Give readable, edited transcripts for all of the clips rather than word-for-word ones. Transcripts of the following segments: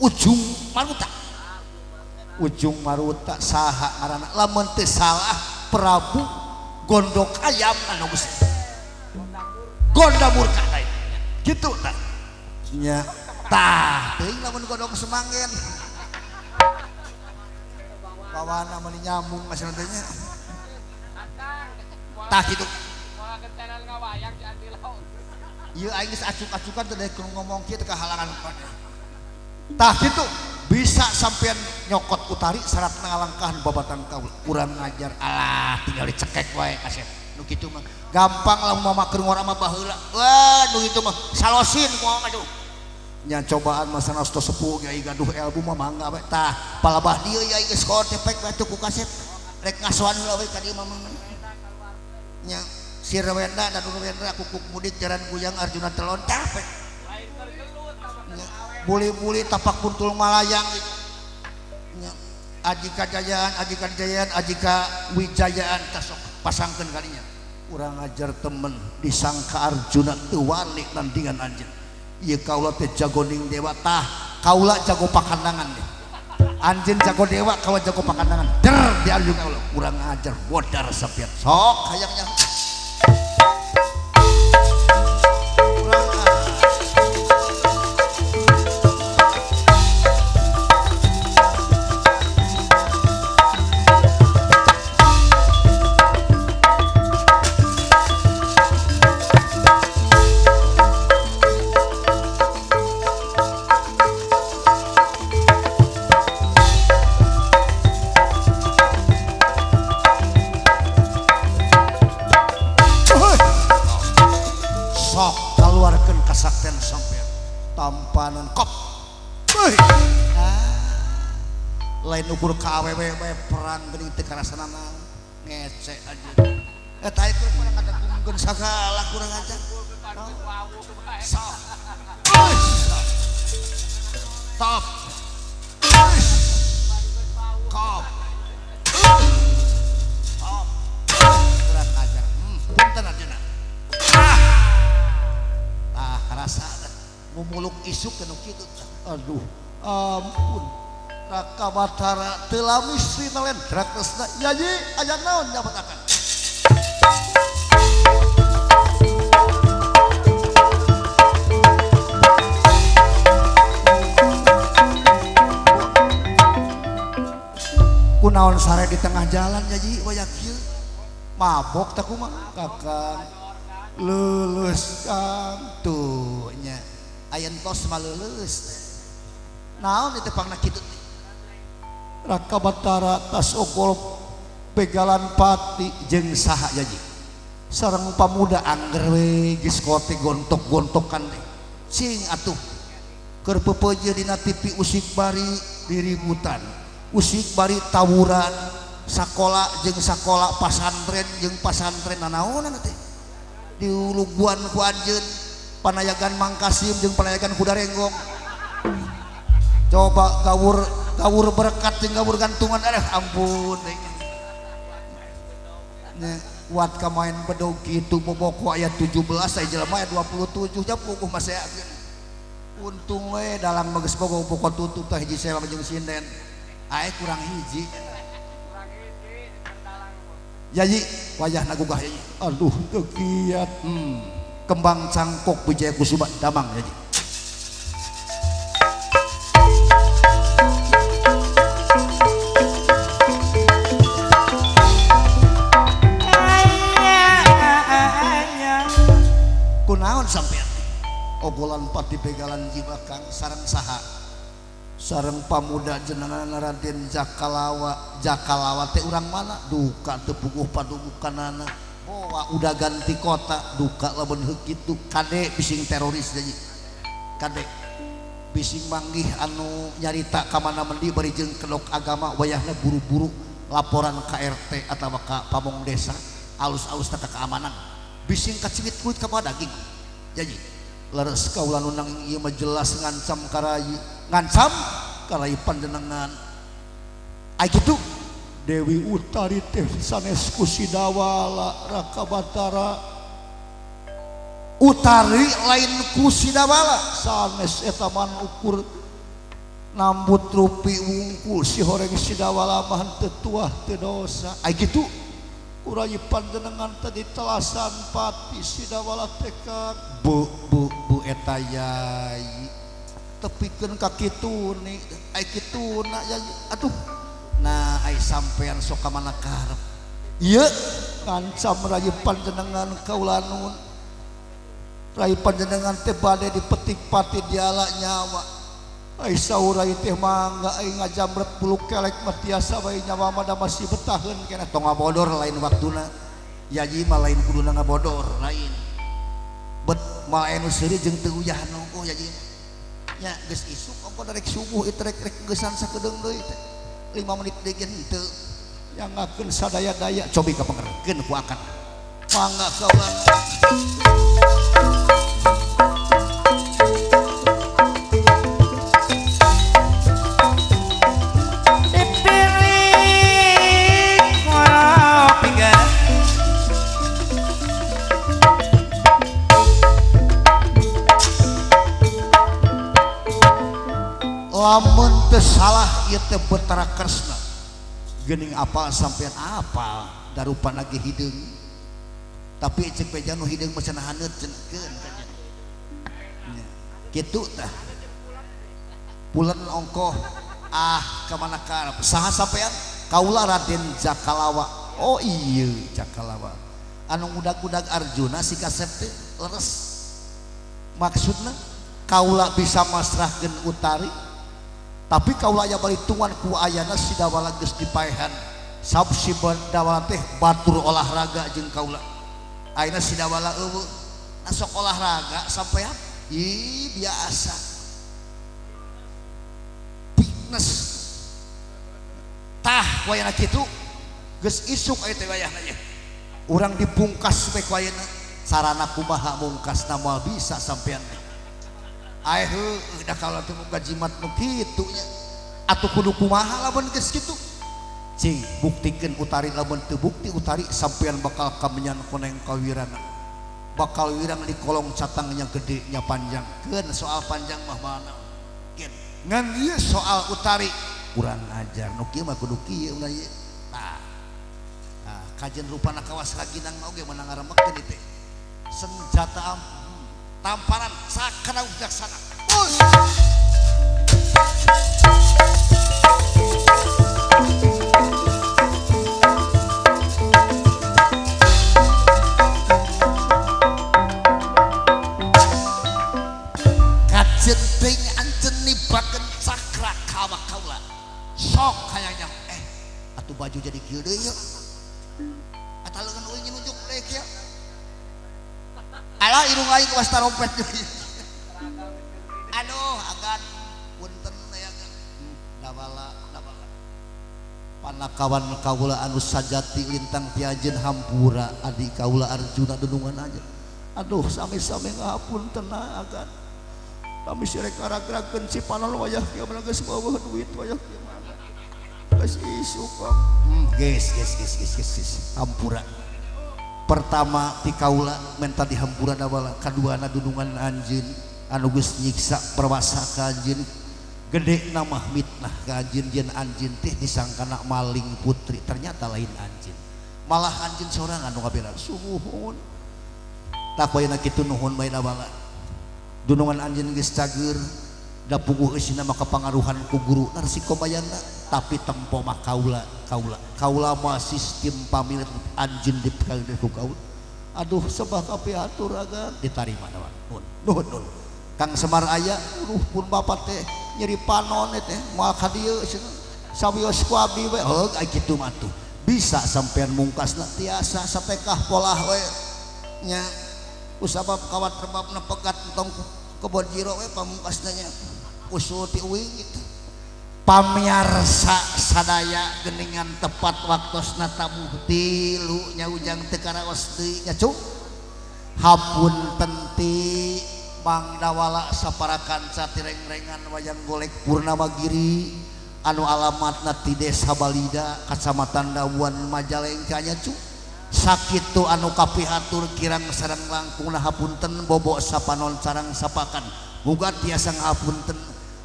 Ujung Maruta. Ujung Maruta saha ngaranna lamun teu salah Prabu Gondok Ayam anu geus Gonda Murka tah kitu tah nya tah teuing lamun gondok semanggen bawana meuni nyambung masih teh nya tah kitu. Ieu aing geus acuk-acukan teh daek ngomong kieu teh kahalangan tah kitu bisa sampean nyokot Utari syarat ngalangkahan babatan kaula kurang ngajar alah tinggal dicekek wae kasep nu kitu mah gampang lamun mama keur ngora mah baheula wah nu kitu mah salosin kumaha mah aduh nya cobaan mah sanes tos sepuh ge gaduh ilmu mah mangga we tah palabah dieu ya geus kotepek we tuh ku kasep rek ngasoan heula we ka dieu mah nya Sirwenda dan Urwendra kukuk mudik jaran guyang Arjuna telon capek buli-buli tapak puntul malayang Ajika Jayaan Ajika Jayaan Ajika Wijayaan tasok pasangkeun kalinya urang ajar temen disangka Arjuna teu wani nandingan anjeun ieu kaula teh jagoning dewa tah kaula jago pakandangan deh anjeun jago dewa kaula jago pakandangan der di Arjuna kaula urang ajar bodar sapian sok hayangnya. Tampanan kop lain ukur ka awewe perang geuning teu karasanana ngece aja eta ieu kurang kadagungkeun sagala kurang ajar top kop top kurang ajar punten ajeuna ah karasa mumuluk isuk kanu kitu aduh ampun Raka Batara teu lami Sri Nalendra Kresna yayi aya naon nyabatakan kunaon sare di tengah jalan yayi waya kieu mabok teh kumaha kakang leuleus kang tuh nya aya entos mah leuleus naon itu pangna kitu Raka Batara tas ogol begalan pati jeung saha jaji sareng pamuda angger we geus kote gontok-gontokan teh sing atuh keur peupeujeuh dina TV usik bari diributan usik bari tawuran sakola jeung sakola pasantren jeung pasantren nanaonan teh diuluguan ku anjeun panayagan Mangkasim jeung panayagan Kuda Renggong coba gawur gawur berkat jeung gawur gantungan aduh ampun nya wat ka main bedog kitu boboko aya 17 aya jelema aya 27 nya puguh mah seakeun untung we dalang mah geus bogo pokok tutup tah hiji sewang jeung sinden ae kurang hiji yayi wayahna gugah yayi aduh teu kiat kembang cangkok Wijaya Kusuma damang yayi. Kunaon sampean ogolan pati begalan jiwa kang sareng saha sareng pamuda jenengan Raden Jakalawa. Jakalawa teh urang mana duka teu puguh padubukanana boa udah ganti kota duka lamun heuh kitu kade bising teroris jadi kade bising manggih anu nyarita ka mana mendi bari jeung kedok agama wayahna buru-buru laporan ka RT atawa ka pamong desa alus-alus tata keamanan bising kacimit kulit ka daging jadi leres kaula nu nang ieu mah jelas ngancam karayi panjenengan ai kitu Dewi Utari teh sanes ku Sidawala Raka Batara Utari lain ku Sidawala sanes eta man ukur Nambut rupi wungkul si horeng sidawala mah teu tuah teu dosa. Ai kitu kurai panjenengan tadi telasan pati sidawala teh Kang. Bu bu bu eta yai. Tepikeun ka kitu ni ai kituna yai. Aduh. Nah ai sampean sok ka mana karep. Ieu ngancam rayi panjenengan kaula nuhun. Rayi panjenengan teh bade dipetik pati diala nyawa. Ai saur rai teh mangga ai ngajamret bulu kelek mah tiasa wae nyawa mah da masih betaheun keneh tong ngabodor lain waktuna. Yayi mah lain kuduna ngabodor lain. Bet mah anu seuri jeung teu uyahan ongkoh yayi. Nya geus isuk ongkoh darek subuh ieu rek rek geusan sakedeung deui teh. 5 menit deui ge henteu. Yangakeun sadaya-daya cobi kapengerkeun ku akan. Mangga kaula. Lamun teu salah ieu teh Betara Kresna geuning apal sampean apal darupana ge hideung tapi cek beja nu hideung mah cenah haneut cenkeun nya kitu tah pulen ongkoh ah ka mana karep saha sampean kaula Raden Jakalawa. Oh iya Jakalawa anu ngudag-udag Arjuna si kasep teh leres maksudna kaula bisa masrahkeun Utari tapi kaula aya balitungan ku ayana sidawala geus dipaehan sab si dawala teh batur olahraga jeung kaula ayeuna sidawala eueuh sok olahraga sampean ih biasa fitness tah wayana kitu geus isuk aya teh wayahna ye urang dipungkas we ku ayeuna sarana kumaha mungkasna moal bisa sampean teh. Ae heueuh da kaula teh boga jimat nu kitu nya atuh kudu kumaha lamun geus kitu cing buktikeun Utari lamun teu bukti Utari sampean bakal kamenyan koneng kawirangan bakal wirang di kolong catangnya gede nya panjang keun soal panjang mah mana keun ngan ieu soal Utari kurang ajar nu kieu mah kudu kieu ulah ieu tah nah kajen rupana kawas raginang mah oge meunang ngaremekeun ieu teh senjata tamparan sakana wicaksana. Bus. Kajenting anjeun nibakeun cakra ka awak kaula. Sok hayang atuh baju jadi kieu deui yeuh. Eta leungeun euy nunjuk deui kieu. Alah irung aing kuas tarompet deui. Aduh agan punten aya dawala dawala. Panakawan kaula anu sajati lintang ti ajeun hampura adi kaula Arjuna dunungan aja. Aduh sami-sami ngahapunten agan. Kami sirek ngaragrakeun si panon wayah kieu mah geus beueuh duit wayah kieu mah. Geus isuk kok. Geus geus geus geus geus hampura. Pertama ti kaula menta dihampura dawala kaduana dunungan anjeun anu geus nyiksa perwasa ka anjeun gede nama mitnah ka anjeun yen anjeun teh disangkana maling putri ternyata lain anjeun malah anjeun sorangan nu ngabela sumuhun tak wayana kitu nuhun bae dawala dunungan anjeun geus cager da puguh eusina maka pangaruhan ku guru Narsi Komayana tapi tempo mah kaula kaula kaula mah sistem pamilit anjeun dipikakeun ku kaula aduh sebah kapihatur agan ditarima dawa nuhun nuhun nuhun Kang Semar aya uruh pun bapak teh nyeri panon teh moal ka dieu cenah sawios ku abdi we heug ai kitu mah tuh bisa sampean mungkasna tiasa satekah polah we nya usabab kawat rebabna pegat entong kebon jiro we pamungkasna nya usul ti uing gitu. Pamiarsa sadaya geningan tepat waktosna tabuh tilu nya ujang teu karaos deui nya cung hapunten ti Mang Dawala sapara kanca tirengrengan wayang golek Purnamagiri anu alamatna ti Desa Balida Kacamatan Dawan Majalengka nya cung sakitu anu kapihatur kirang sareng langkungna hapunten bobok sapanon sareng sapakan muga tiasa ngapunten.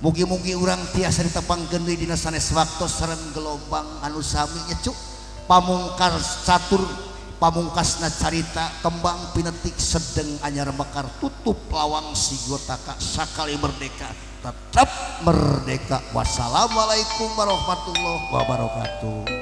Mugi-mugi urang tiasa ditepangkeun deui dina sanes waktos sareng gelombang anu sami nya cuk. Pamungkas catur pamungkasna carita kembang pinetik sedeng anyar mekar tutup lawang sigotaka sakali merdeka tetap merdeka. Wassalamualaikum warahmatullahi wabarakatuh.